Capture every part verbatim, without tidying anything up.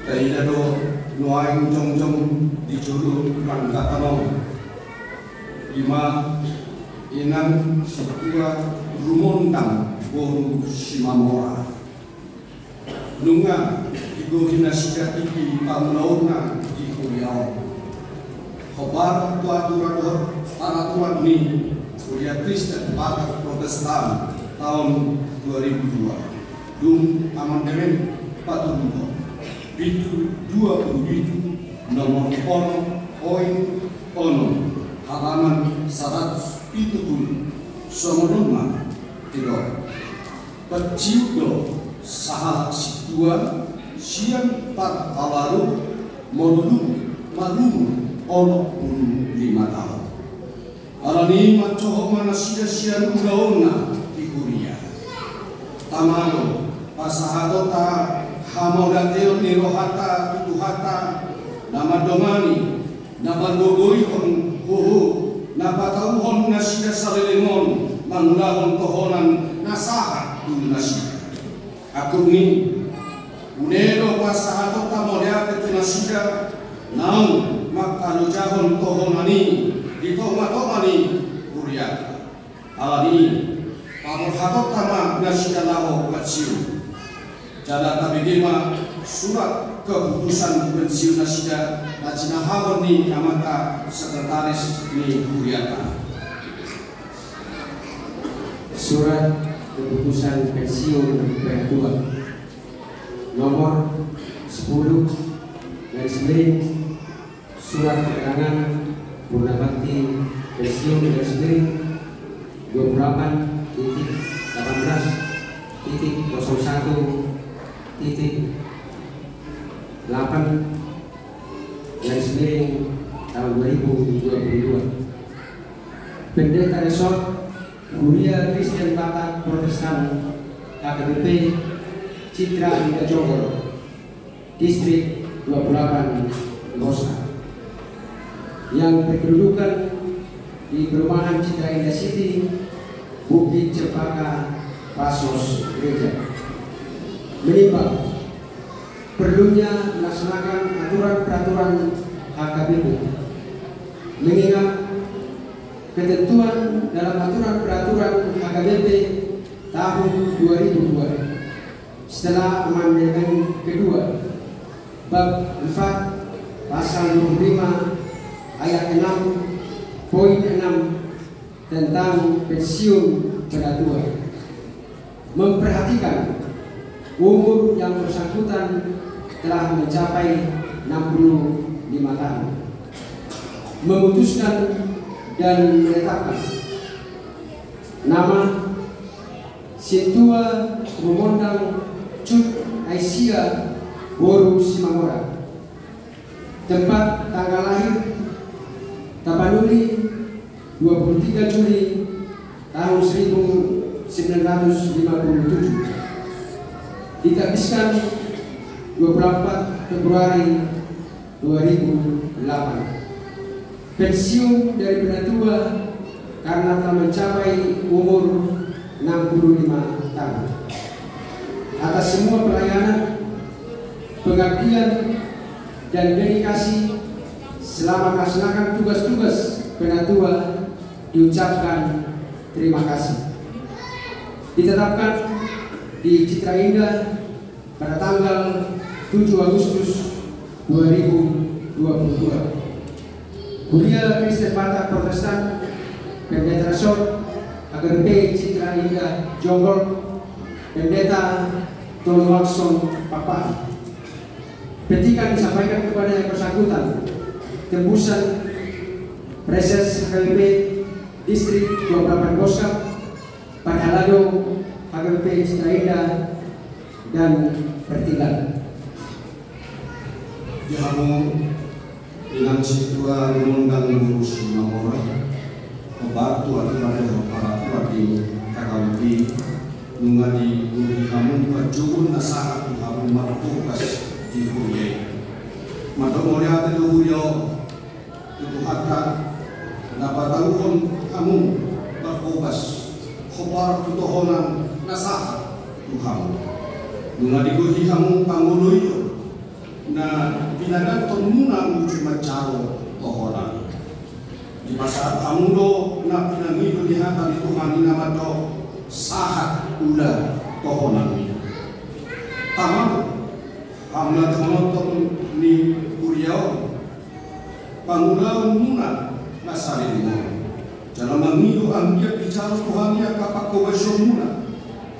Taida do nuaeng jongjong di jolo langkatan on, ima Inang Sintua Rumondang boru Simamora. Nunga digohi nasida tingki pangulaonna di huria on. Hombar tu aturan dohot paraturan ni Huria Kristen Batak Protestan taon dua ribu dua, dung amandemen patoluhon, bindu dua pulu pitu, nomor onom poin onom, halaman saratus pitu pulu, songon on ma didok. Pensiun do sahalak sintua sian parhalado molo dung marumur onom pulu lima taon. Alani i mancohot ma nasida sian ulaonna di huria. Tama do pasahatonta hamauliateon ni rohanta tu Tuhanta na mandongani, na pargogoihon hohom, na patauhon nasida saleleng on mangulahon tohonan na sahat tu nasida. Angkup ni i, ule do pasahatonta mauliate tu nasida naung mangkalojahon tohonan i di tongatonga ni hurianta. Alani i, paborhatonta ma nasida laho pensiun. Jala tabege ma surat keputusan pensiun nasida na jinahahon ni amanta sekretaris ni hurianta. Surat keputusan pensiun penatua nomor sepuluh garis miring, surat keterangan purna bakti pensiun garis miring dua puluh delapan titik delapan belas titik kosong satu titik delapan garis miring tahun dua ribu dua puluh dua. Pendeta Resort Huria Kristen Batak Protestan H K B P Citra Indah Jonggol, Distrik dua puluh delapan Bosna, yang berkedudukan di perumahan Citra Indah City, Bukit Cempaka, Pasos Gereja, menimbang perlunya melaksanakan aturan peraturan H K B P, mengingat ketentuan dalam aturan peraturan H K B P tahun dua ribu dua, setelah amandemen kedua, bab empat, pasal dua puluh lima ayat enam poin enam tentang pensiun penatua, memperhatikan umur yang bersangkutan telah mencapai enam puluh lima tahun, memutuskan dan menetapkan nama Sintua Rumondang Cut Aisia boru Simamora. Tempat tanggal lahir: Tapanuli, dua puluh tiga Juli tahun seribu sembilan ratus lima puluh tujuh. Ditabiskan dua puluh empat Februari dua ribu delapan. Pensiun dari penatua karena telah mencapai umur enam puluh lima tahun. Atas semua pelayanan, pengabdian, dan dedikasi selama melaksanakan tugas-tugas penatua diucapkan terima kasih. Ditetapkan di Citra Indah pada tanggal tujuh Agustus dua ribu dua puluh dua. Huria Kristen Batak Protestan, Pendeta Resort H K B P Citra Indah Jonggol, Pendeta Tony Watson Pakpahan. Petikan disampaikan kepada yang bersangkutan, tembusan Praeses H K B P Distrik dua puluh delapan Boskap, Parhalado H K B P Citra Indah, dan Pertigaan. Di hamu Inang Sintua Rumondang boru Simamora, hombar tu aturan dohot paraturan ni H K B P, nunga digohi hamu panjouon na sahat tu hamu marhobas di huria i. Mandok mauliate do huria on tu Tuhanta na patauhon hamu marhobas, hombar tu tohonan na sahat tu hamu. Nunga digohi hamu pangoloion Na pinaganton muna uju manjalo tohonan. Dipasahat hamu do na pinangido ni hata ni Tuhan i na mandok sahat ula tohonan i. Tama, hamu na tongon ni huria on, pangulaon muna na saleleng on. Jala mangido anggiat dijalo Tuhan i angka panghobasion muna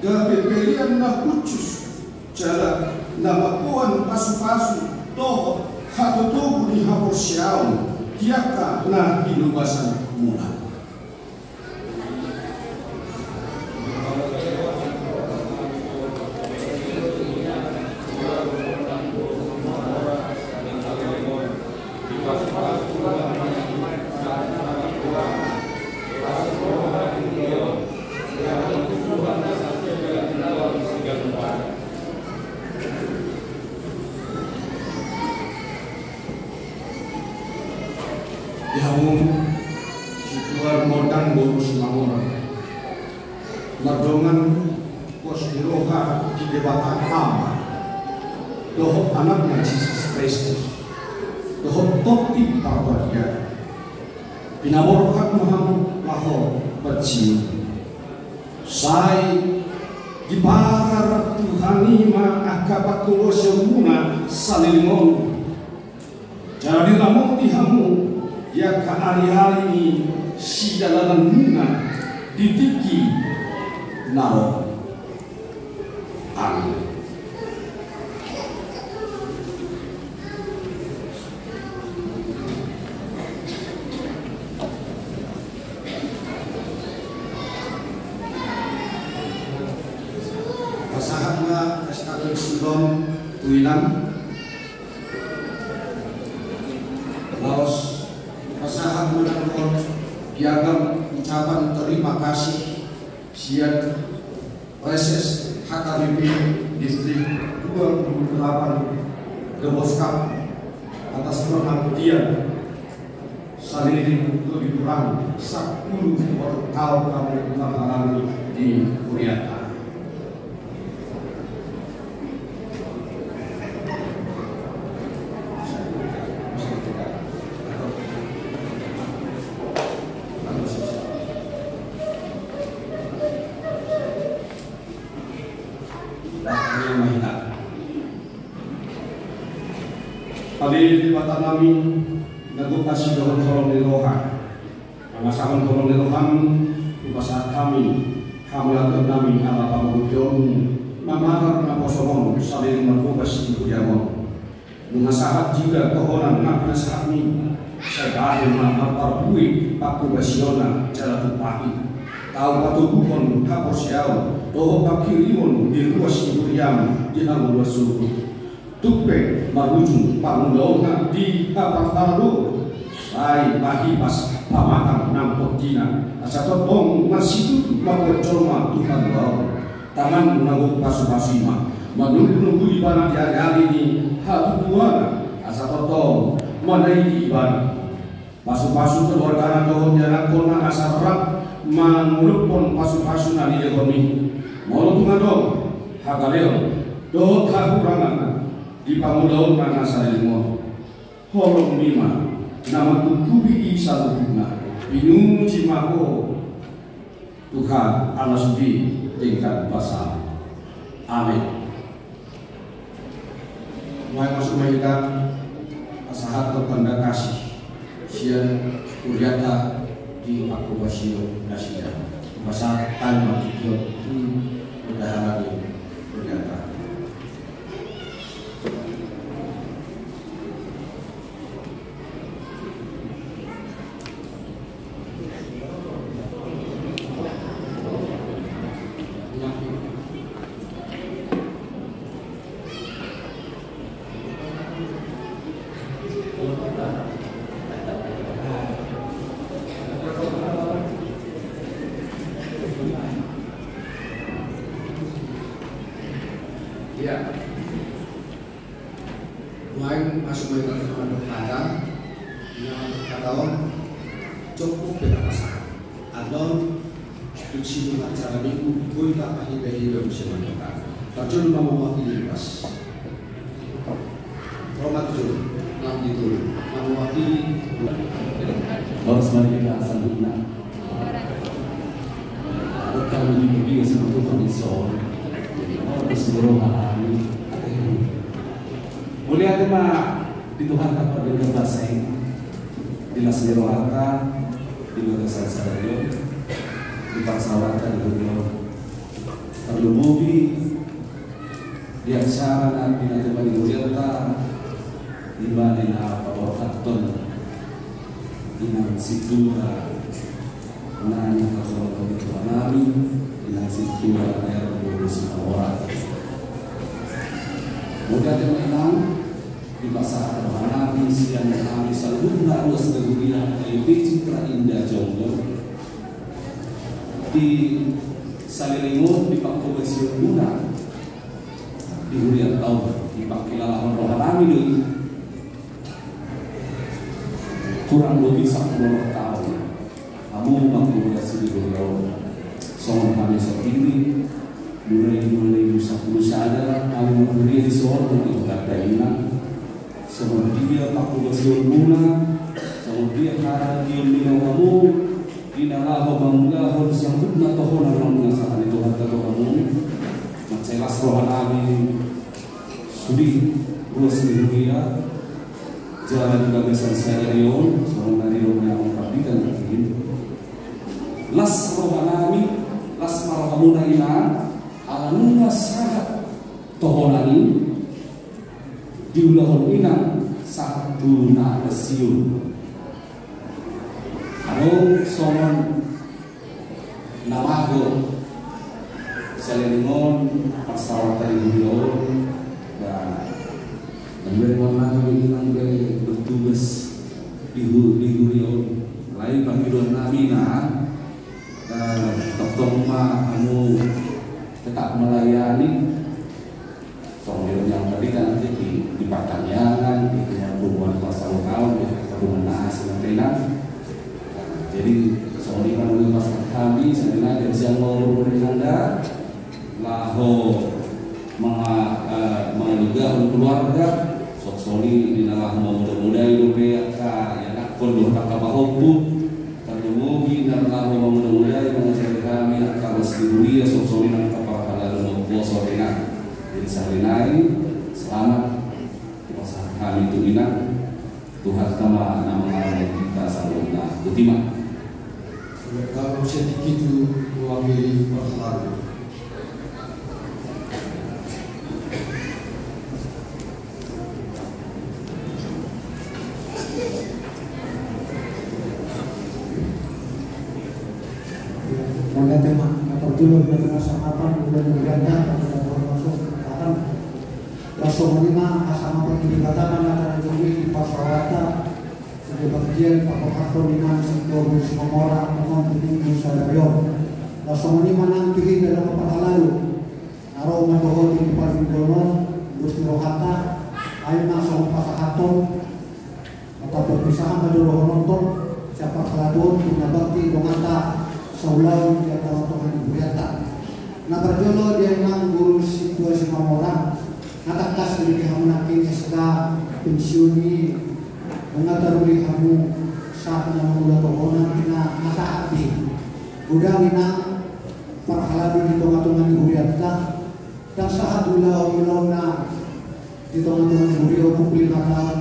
gabe pelean na hushus, jala na mamboan pasupasu dohot hatotobu ni haporseaon di angka na hinobasan muna. Di hamu situan Mondang boru Simangora, mardongan pos ni roha di Debata Ama dohot Anakna Jesus Kristus dohot Tondi Parbadia, pinaborhat ma hamu laho manjalo. Sai diparar Tuhan i ma angka panghobasion muna saleleng on. Jala diramoti hamu di angka ari-ari ni sidalanan muna di tingki na ro. Amin. Pasahat ma S K P Sidon tu inang. Laos pasahat ma dohot piagam ucapan terima kasih sian Reses H K B P Distrik dua puluh delapan Doboska atas pengabdian saleleng lebih kurang sapuluh taon hamu marhahamaranggi di hurianta. Ale Debata nami na gok asi dohot holong ni roha, mangasahon holong ni roham hupasahat hami hamauliateon nami ala pangolupionmu mamarar naposongon saleleng marhobas di huriam on. Nunga sahat juga tohonan na pinasahatmi, sai bahen ma marparbue pangkobasionna jala tumpahi. Tau patoguhon haporseaon dohot panghirimon di ruas ni huriam di hangoluan sogot. Tung pe marujung pangulaonna di haparhalado, sai mahipas pamatang nang pottina, asa tongtong marsitutu mambuat jolma tu haluaon. Tanganmu na gok pasupasu i ma manungkun ibana di ari-ari ni hatutuanna, asa tongtong manaili ibana. Pasupasu keluargana dohot ianakkonna asa rap manguruphon pasupasu na nilehonmi. Molo tung adong hagaleon dohot hahurangan di pangulaonna na saleleng on, holongmi ma na manungkupi i saluhutna. Pinuji ma Ho Tuhan ala sude tingkat basa. Amin. Nuaeng masuk ma hita pasahathon tanda kasih sian hurianta di pangkobasion nasida. Basa tanda tu bendahara ni hurianta. Iya. Nuaeng masuk ma hita tu na mandok hata, na mandok hata on, cukup pe na pasahat. Annon, dung sidung acara Minggu, boi tapahibahiba muse mandok hata. Parjolo ma mangawaki lipas. Ro Baru sekali kita saluhutna. Kami di Tuhan Isor. Terus berdoa kami. Mauliate ma di Tuhanta pardenggan basa i, di las ni rohanta, di bagasan sadari on, di parsaoranta di huria on. Tarlumobi di acara na pinatupa ni hurianta, di mana na paborhathon inang sintua na nihasolothon ni Tuhan nami, inang sintua R Bodo Situmorang. Mauliate ma inang, dipasahat roha nami sian hami saluhutna ruas ni huria K I P Citra Indah Jonggol. Di saleleng on di panghobasionmuna di hurianta on, dipangkilalahon roha nami do i. Kurang lobi sampulu onom taon hamu manghobasi di huria on. Songon hami sandiri, mulai, mulai sampulu sada hami marhuria dison, di huta Dainang. Songon dia panghobasionmuna, songon dia haragion ni hamu di na laho mangulahon saluhutna tohonan na hinasahat ni Tuhanta tu hamu. Mansai las roha nami sude ruas ni huria, jala di bagasan sadari on, songon na nidok ni amang pandita nangkin, las roha nami, las ma rohamuna inang, ala nunga sahat tohonan i diulahon inang sahat tu na pensiun. Adong songon na mago saleleng on parsaoranta di huria on, dan nang be bertugas di hu-, di huria on. Alai pangidoan nami na, eh, tongtong ma hamu tetap melayani. Songon dia yang tadi kan nanti di, di partangiangan, di hubungan pasangan, di hubungan nasi nanti. Nah, jadi songon i ma na pasahat hami, songon i na jadi siang mau berhubungan dengan anda, laho manga-, eh, mengeluarkan keluarga, songon i di na laho memuda-mudai dope angka ianakhon dohot angka pahompu. Tarlumobi na laho memuda-mudai mangajari hami angka ruas ni huria, songon i na angka parhalado na umposo inang. Jadi sahali nai, selamat. Pasahat hami tu inang. Tuhanta ma na mangaramoti hita saluhutna. Botima. Sudah kamu sedikit tu wakili parhalado. Mauliate ma, na parjolo di tengah sangapan, udah di ganda, kita baru masuk, tahan. Laos songon i ma, hasangapan ni Debata ma na tarjadi di parsaoranta, di bagian paborhathon ni inang sintua Bodo Situmorang, amang pandita sadari on. Laos songon i ma nang tu hita na parhalado. Na ro mandohoti di parmingguon on, dos ni rohanta, ai ma songon pasahathon, atau perpisahan ma jolo dohononta, sian parhalado on, tu na bakti donganta, saulaon di tonga-tonga ni hurianta. Na parjolo di inang Bodo Situmorang, na tangkas di hamu nangkin S K pensiun i, nunga taruli hamu sahat na mangula tohonan i na masa abdi. Godang inang parhalado di tonga-tonga ni hurianta, ndang sahat ulaon-ulaonna di tonga-tonga ni huria on, opat pulu lima taon,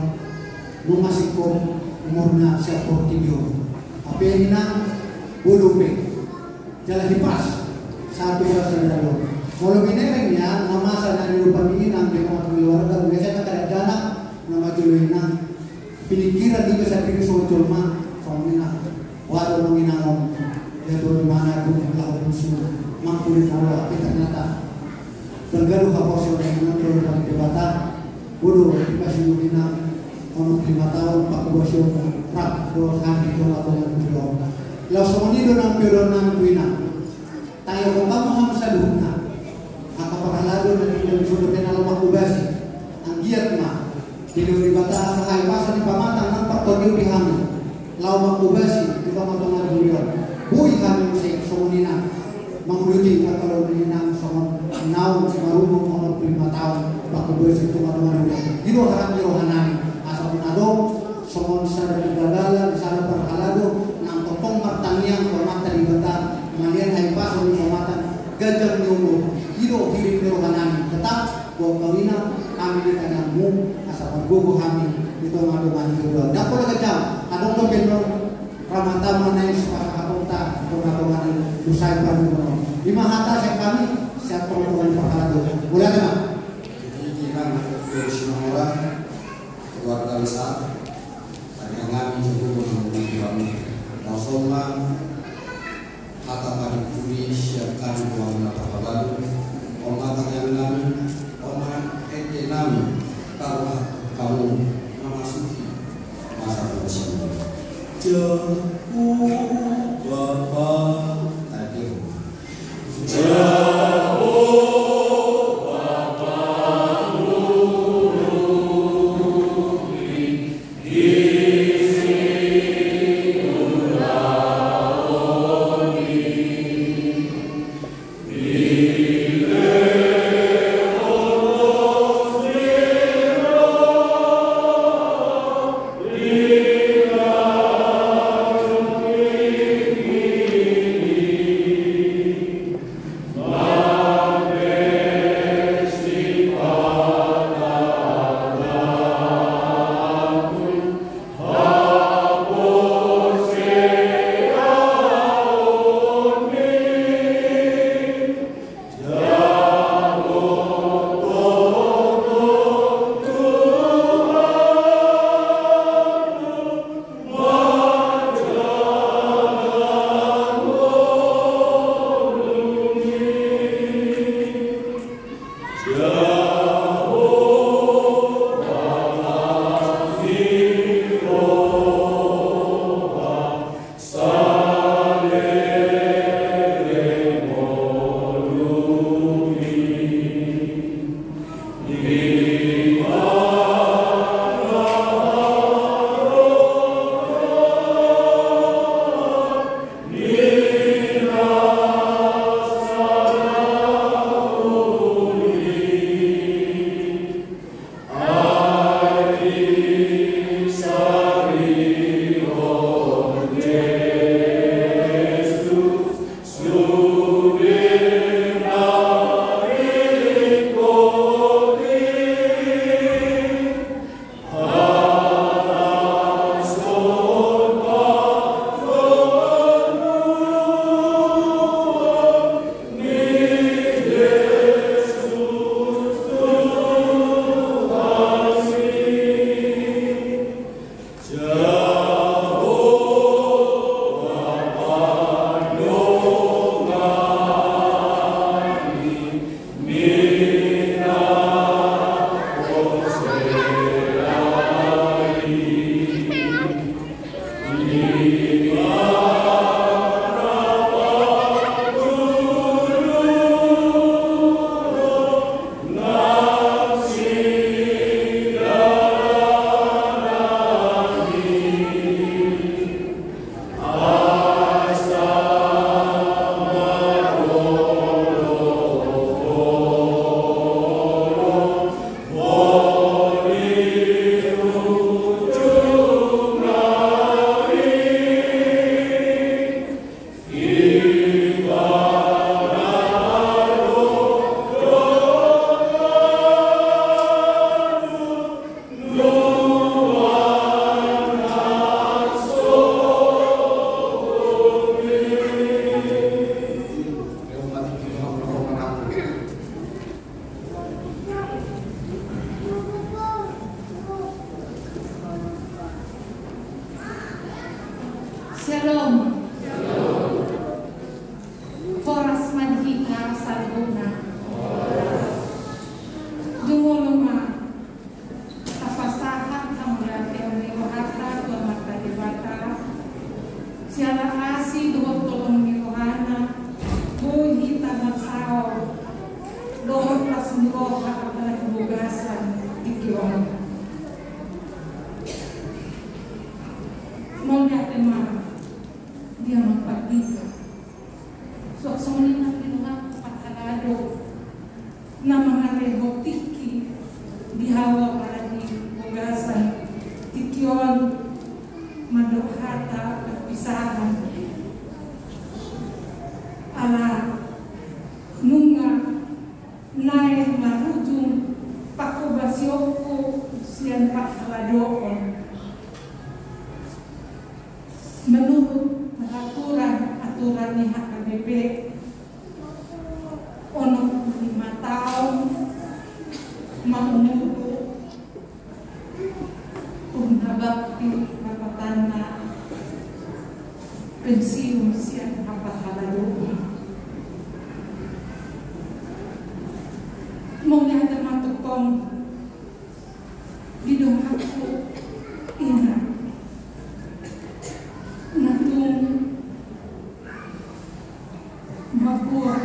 nunga singkop umurna sian portibi on. Hape inang, bodo pe. Jala hipas, satu bahasa dari on. Molo binereng ya, na masa na di rupa ni inang, di tonga-tonga ni hurianta, biasana kada dana, na majolo inang. Pinikiran i pe sandiri songon jolma, songon i na. Wajar manginangon. Ia tuan di mana pun laho musuh. Mampu di taruh, tapi ternyata. Tergaduh apa songon i na, tuan di Debata. Bodo, di pasi inang. Onom pulu lima taon, pakubasion. Rap, dos, handi, tonga, tonga, tonga. Laos songon i do nang, piodo nang, tu inang. Tangiangkon hamu saluhutna. Angka parhalado na di dalam sudut na laho manghobasi. Anggiat ma dilehon Debata hahipason ni pamatang nang partondion di hami. Laho manghobasi di tonga-tonga ni huria on. Boi hami muse songon i na manguduti angka ulaon ni inang songon naung simarumur onom pulu lima taon. Pangkubuan sian tonga-tonga ni huta i do harap ni rohanami. Asa unang adong songon sada kegagalan, sada parhalado nang tongtong martangiang tu Amanta Debata, mangihut hahipason, umatan ganjang ni umur. I do hirim ni rohanami. Tetap boan ma hami di tanganmu asa margogo hami di tonga-tonga ni huta on. Ndang pola ganjang, adong dope annon ramata ma na i sipasahatonta di tonga-tonga ni huta i, parmingguon on. I ma hata sian hami sian tonga-tonga ni parhalado. Mauliate ma. Jadi, di nang Sinamora, keluarga besar, tadi hami cukup menunggu kami. Langsung ma hata padi puli sian hami tu hamuna parhalado. On ma tangiang nami, on ma ende nami, taruhon hamu memasuki masa pensiun. Jahowa Bapa. Thank you. Shalom. Horas ma di hita saluhutna. Jumolo ma tapasahat hamuliateon ni rohanta tu Amanta Debata, siala asi dohot holong ni rohana, boi hita marsaor dohot las ni roha, apalagi bagasan di tingki on. Mauliate ma. Di hamu apala di bagasan tingki on mandok hata perpisahan. Ala nunga naeng marujung pangkobasionku sian parhaladoon. Menurut peraturan aturan ni H K B P, onom puluh lima taon ma umurku, umur na bakti, dapotanna pensiun sian parhaladoon. Mauliate ma tongtong di donganku, ina, na tung mambuat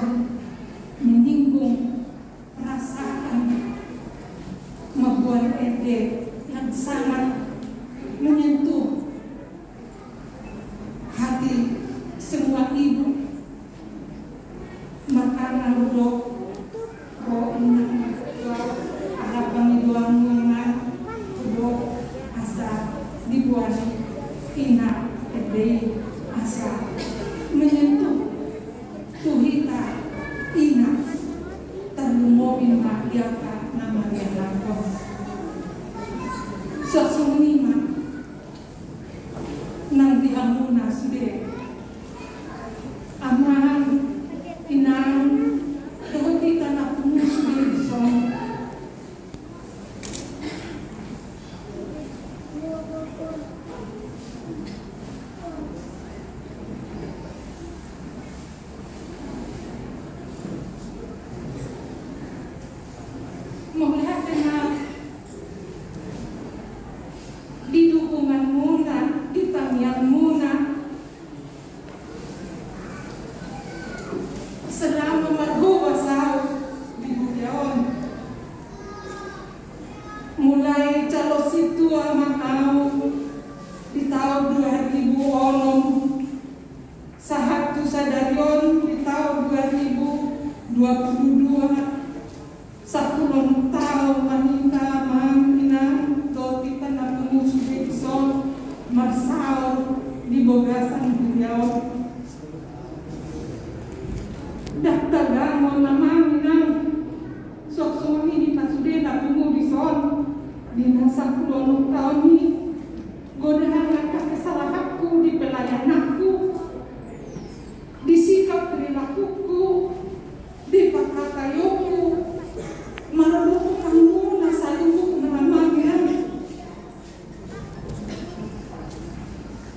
menyinggung perasaan, mambuat ende yang sangat menyentuh hati semua ibu. Makana hudok, ro ina, ro aha pangidoanmu, ina, hudok asa dibuat ina ende i asa menyentuh tu hita, ina, tarlumobi ma di angka na marianan on. Suang songon i ma nang di hamuna sude, amang, inang, dohot hita na pungu sude dison. Mauliate ma di dukunganmuna, di tangiangmuna selama marhobas au di huria on. Mulai jolo sintua ma au di taon dua ribu onom, sahat tu sadari on di taon dua ribu dua puluh dua, sampulu onom taon ma hita, amang, inang, dohot hita na pungu sude dison marsaor di bagasan huria on. Ndang tagangon, amang, inang, suang songon i hita sude na pungu dison, di na sampulu onom taon i, godang angka kesalahanku di pelayananku, di sikap perilakuku, di pangkataionku, maradophon hamuna saluhutna, amang, inang.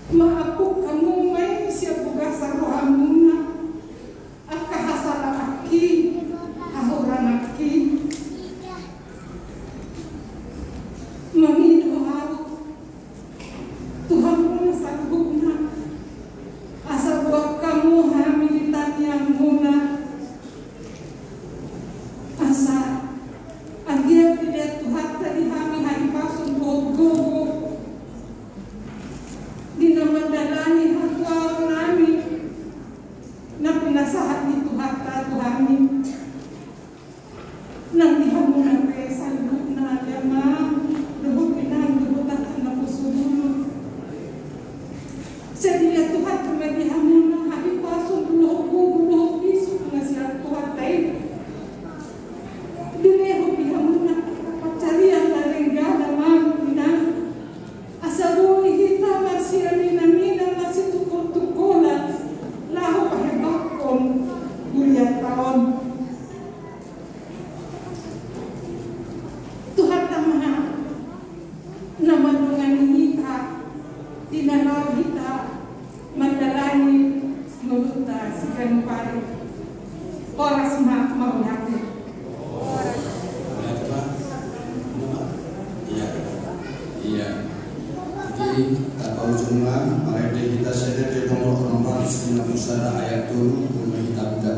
Maaphon hamu ma i sian bagasan rohamuna angka hasalaanki, hahuranganki. Mangido au tu hamuna saluhutna asa boan hamu hami di tangiangmuna, asa anggiat dilehon Tuhanta di hami hahipason dohot gogo di na mandalani hatuaonnami na pinasahat ni Tuhanta tu hami. Nang di hamuna pe saluhutna, amang dohot inang dohot angka naposobulung, sai dilehon Tuhanta ma di hamuna hahipason dohot gogo dohot bisuk na sian Tuhanta i. Dilehon di hamuna pansarian na denggan, amang, inang, asa boi hita marsiaminaminan, marsitungkoltungkolan laho pahebathon hurianta on. Tuhanta ma na mandongani hita di na laho hita mandalani ngolunta siganup ari. Horas ma, mauliate. Ia, ia. Jadi, tapaujung ma, marende hita sian ende nomor onom ratus lima puluh sada ayat tolu, mulai hita buka.